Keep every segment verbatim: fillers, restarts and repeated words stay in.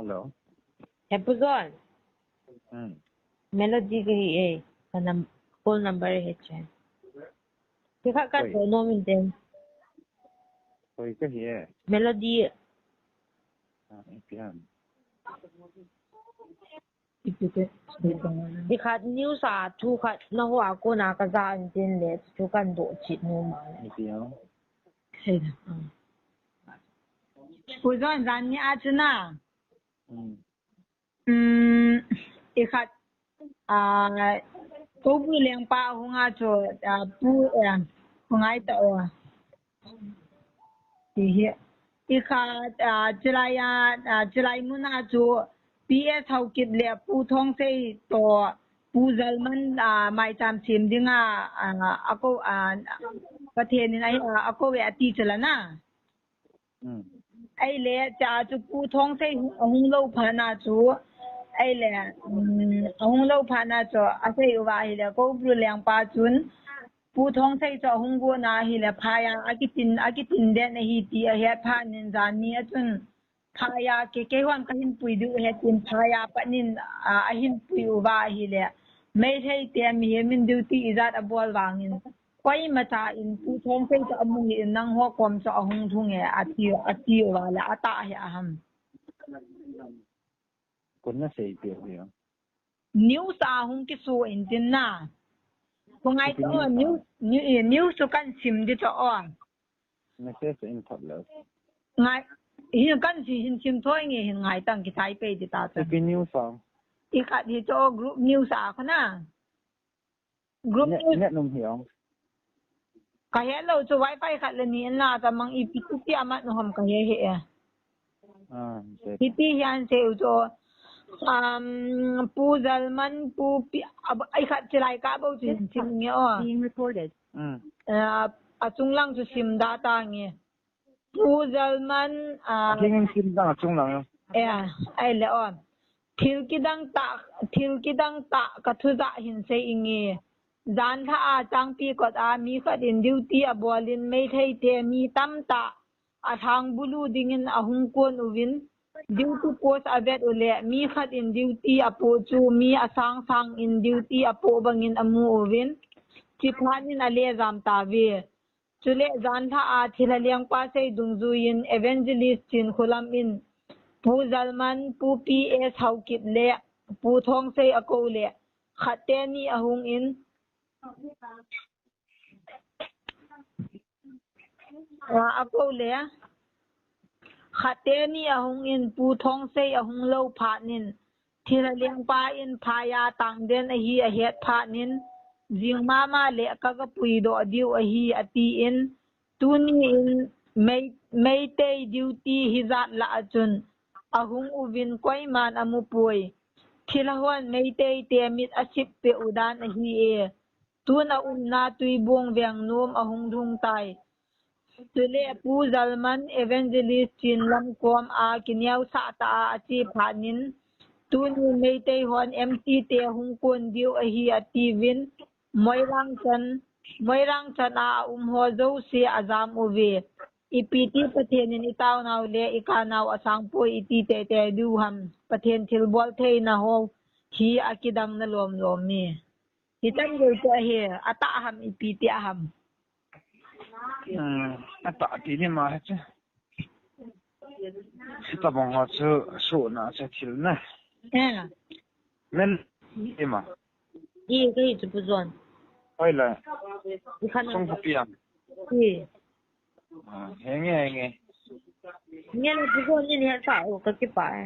Hello. He Pu John. Hmm. Melody kahi e. Ka nam-, call number he chen. Kikhat khat Oi. Ko nom in ten. Oi, kahi e. Melody. Ah, ipi ham. Ikhat news a thu khat na hoa kona kaja in tin le thu kan doh chit nom a le. Ipi ham. Sei da. Ah. Pu John, jan ni a chu na. Hmm. Um, ikhat, ah, Koubru lengpa hung a chu, ah, pu, eh, hung ai ta o. Ti hi. Ikhat, ah, chulai a, ah, chulai mun a chu P S Haokip le Pu Thongsei to Pu Zalman, ah, maicham sem ding a, ah, ako, ah, Pathen in a, ah, ako ve ati chula na. Hmm. Ahile, cha chu Pu Thongsei hung, hung lou phat na chu. Ahile, um, hung lou phat na chu, asei uva ahile, Koubru lengpa chun, Pu Thongsei chu ahung gon a ahile, phai a, akitin, akitin den ahi ti ahet phat in jan ni a chun, phai a, ke, keihon kahin pui diu ahi tin, phai a pat in, a, ahin pui uva ahile, Meitei te mihem in duty ijat abol vangin, Koima cha in Pu Thongsei chu amu hih in nangho kom chu ahung lhung e, ati, ati uva le atah hi aham. Koi in asei peh u ham. News a hung kiso in tin na. Ko ngai to news, news, news chu kan sim di to o. Message in thot le. Ngai, hin kan si hin sim thoi nge hin ngai tang kisai pei di ta chan. Ipi news a. Ikhat hi to group news a kho na. Group news. Net, net nom hi ong. Kahe lou chu wifi khat le ni in la ta mang ipi ti ti amat nom kahe he e. Ah, okay. Hiti hi asei u chu, um, Pu Zalman, Pu Pi, ab-, ai khat chilai ka bou chin, chin nge o. Being recorded. Mm. Eh, achung lang chu sim da ta nge. Pu Zalman, ah, King in sim dang achung lang. Eh, ai le on. Thil kidang tah, thil kidang tah ka thu ja hin sei inge. Jan lha a Changpi kot a mi khat in duty abol in Meitei te mi tamtah alhang bulu dingin ahung kon uvin. Duty post avet u le mi khat in duty apoh chu mi asang sang in duty apoh bangin amu uvin. Chiphat in ale jam ta ve. Chule jan lha a thilha lengpa sei dungjuiyin Evangelist Chinkholam in Pu Zalman, Pu P S Haokip le Pu Thongsei akou le khat teni ahung in, a, akou le khat teni ahung in Pu Thongsei ahung lou phat in Thilha lengpa in phai a tang den ahi ahet phat in, jing mama le ka ga puidoh diu ahi atin, tuni in Mei-, Meitei duty hijat lah a chun ahung uvin koiman amu poi. Thilha hon Meitei te mit asip peh u dan ahi e. Tun a umna Tuibong veng nom ahung lhung tai. Chule Pu Zalman Evangelist Chinlam kom a kineosah tah a ache phat in, tuni Meitei hon M C te hung kon diu ahi atiuvin, Moirang chan, Moirang chan a aum ho jouse ajam uve. Ipi ti Pathen in itaonau le ikanau asang poi iti teitei diu ham. Pathen thilbol theina ho hi akidang na lomlom e. Hitam gol chu ahi, atah ham ipi ti aham. Hmm, atah ti ni ma he chu. Hitabang ho chu suna chu thil na. Eh. Men, ima. I, kei chu Pu John. Oi la. I khan. Song pu piam. I. Ah, henge, henge. Nge le Pu John ni ni sa o ka kipa e.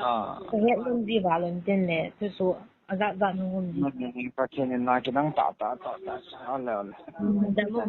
Ah. Ka het lom ji va lom ten le, chu chu, ajat jat nu lom ji. Hmm, Pathen in na kidang tah, tah, tah, tah. Ale, ale. Hmm, da mo